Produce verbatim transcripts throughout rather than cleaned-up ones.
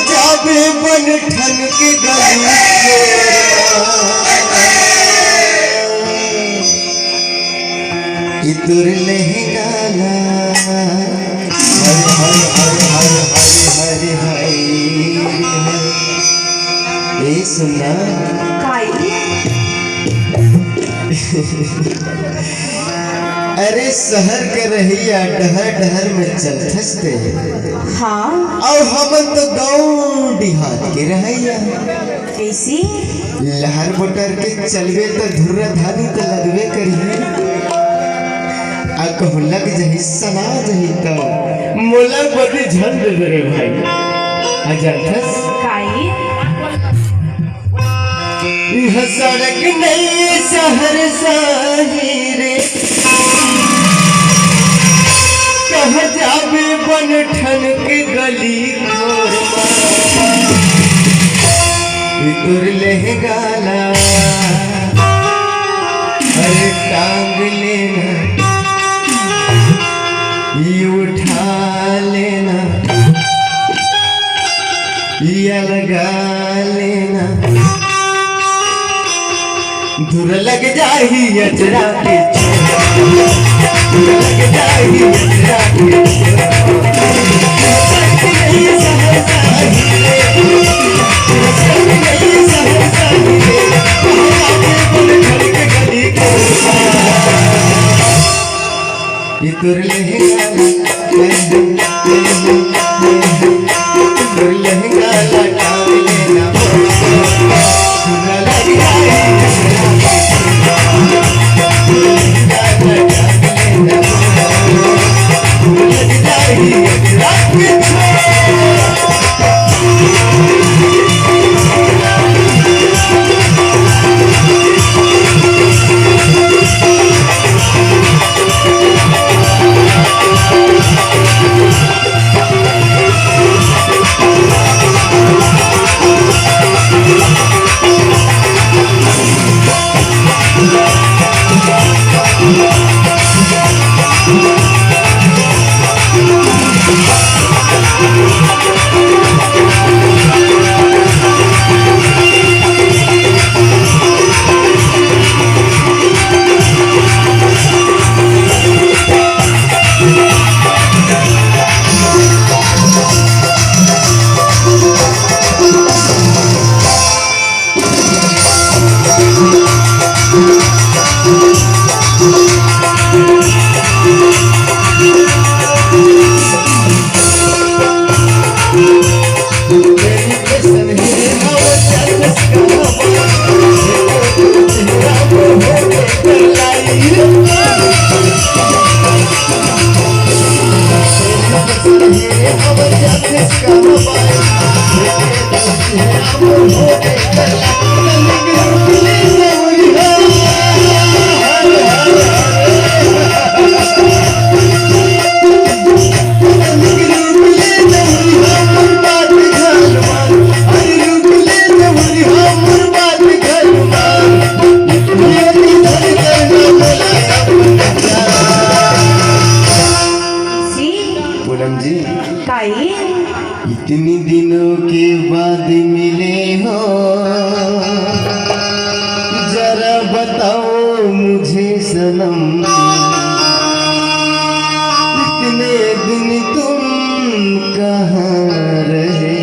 जाबे बन ठन के गली, इतुर लहंगा ला। हरे, हरे, हरे, हरे, हरे, हरे, हरे, हरे। ए, सुनना। काई? अरे, शहर के रहइया डहर डहर में चलथस ते। हाँ। अउ हमन तो गाँव देहात के रहइया। कइसे? लहर बटर के चलबे त धुर्रा धानी त लगबे करही। आ कहूँ लग जही, सना जही त मोला बदी झन दे दे रे भाई। आ जानथस? काई? इह सड़क नइ शहर साही रे, कहाँ जाबे बन ठन के गली खोर मा। ई तोर लहंगा ला, अरे टांग लेना, ई उठा लेना, ई अलगा लेना। दूर लग जाही अचरा के छोरा, दूर लग जाही अचरा के छोरा। ये तोर लहंगा, तोर लहंगा ला टांग लेना। जी। पूनम जी। काई? इतनी दिनों के बाद मिले हो, जरा बताओ मुझे सनम, इतने दिन तुम कहाँ रहे?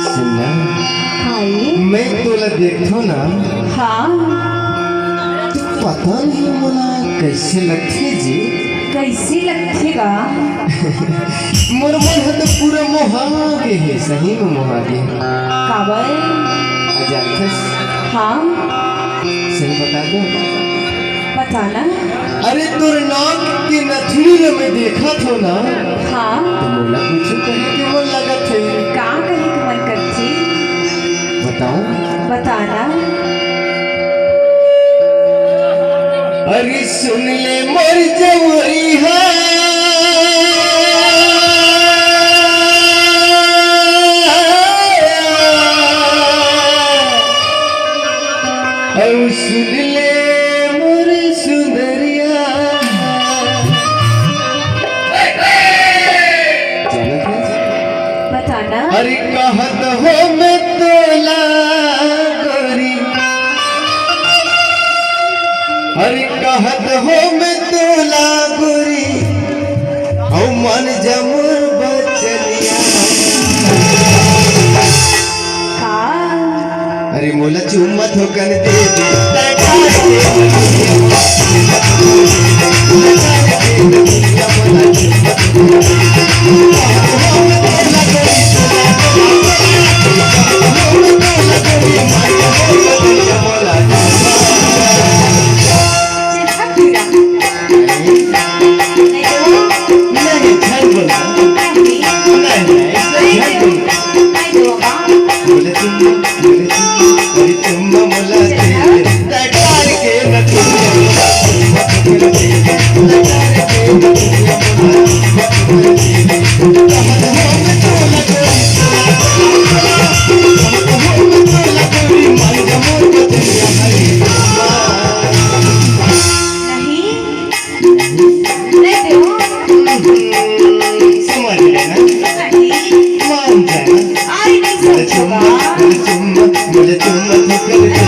सुनना, हाय। मैं तोला देखथों ना, हाँ। तो पता नहीं मोला कैसे लगथे जी। कैसे लगथे गा? मोर मन ह तो पूरा मोहा गे हे, सही में मोहा गे हे। काबर? आ जानथस? हाँ। सही बता दो। बताना। अरे तोर नाक के नथनी ल मैं देखत हो ना, हाँ। तो मोला कुछ कहे के मन लगत हे। का कहे के मन करथे? बताओ। बताना। अरे सुन ले मोर जमुरी हा, अउ सुन ले मोर सुंदरिया। अरे कहत हो मैं तोला गोरी, अरे कहत हो मैं तोला गोरी, हऊ मन जमुर बचनिया। का? अरे मोला चुम्मा थोकन दे दे। नहीं, झट बोल। नहीं, नहीं, नहीं, नहीं, झट बोल। नहीं दूंगा। बोले तुम, बोले तुम, बोले तुम, बोला दे, दे, दे, के न तुम, बोला तुम, बोला दे, दे, दे, के न तुम, बोला तुम, बोला दे, दे, दे, हम तो लगे, हम तो लगे, मन जमो के दुनिया है। नहीं। नहीं देवो। समझ लेना। नहीं। मान जाना। आई नहीं बोले समझूंगा। चुम्मा, बोले चुम्मा, बोले चुम्मा, तू कर दे।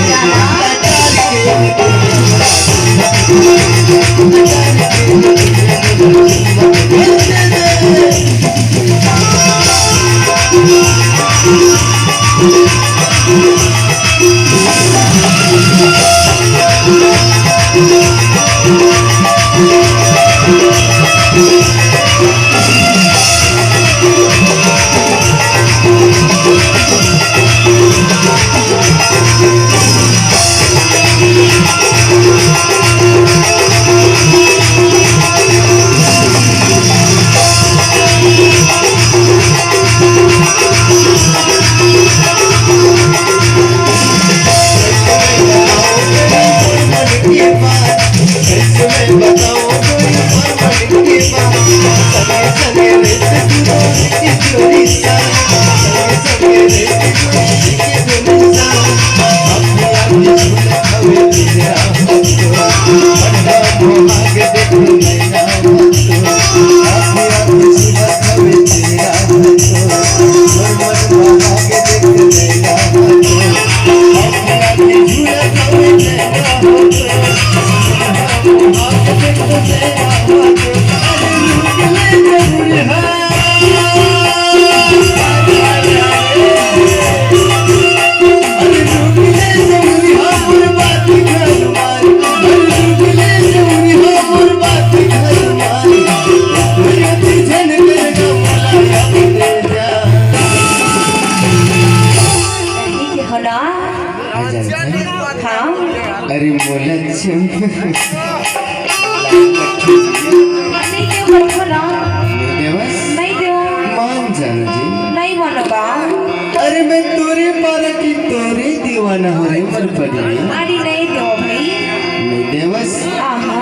नहीं के हो ना? आ जाता है। हाँ। अरे मोला चुम। नहीं के मत हो ना। नहीं देवस। नहीं देवो। मान जाना जी। नहीं मानोगा। अरे मैं तोरे पारा की तोरे दीवाना हो रे मोर परी। अरे नहीं दो भाई। नहीं देवस। आहा।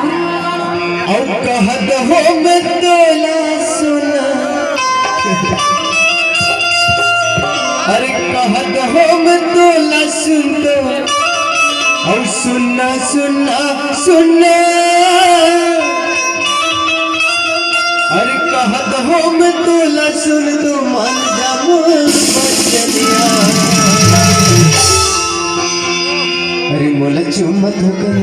अउ कहत हो मैं तोला सुना। अरे कहत हो मैं तोला सुन तो। अउ सुनना, सुनना, सुनना। अरे कहत हो मैं तोला सुन तो मान जा मोर बचनिया। अरे मोला चुम्मा थोकन।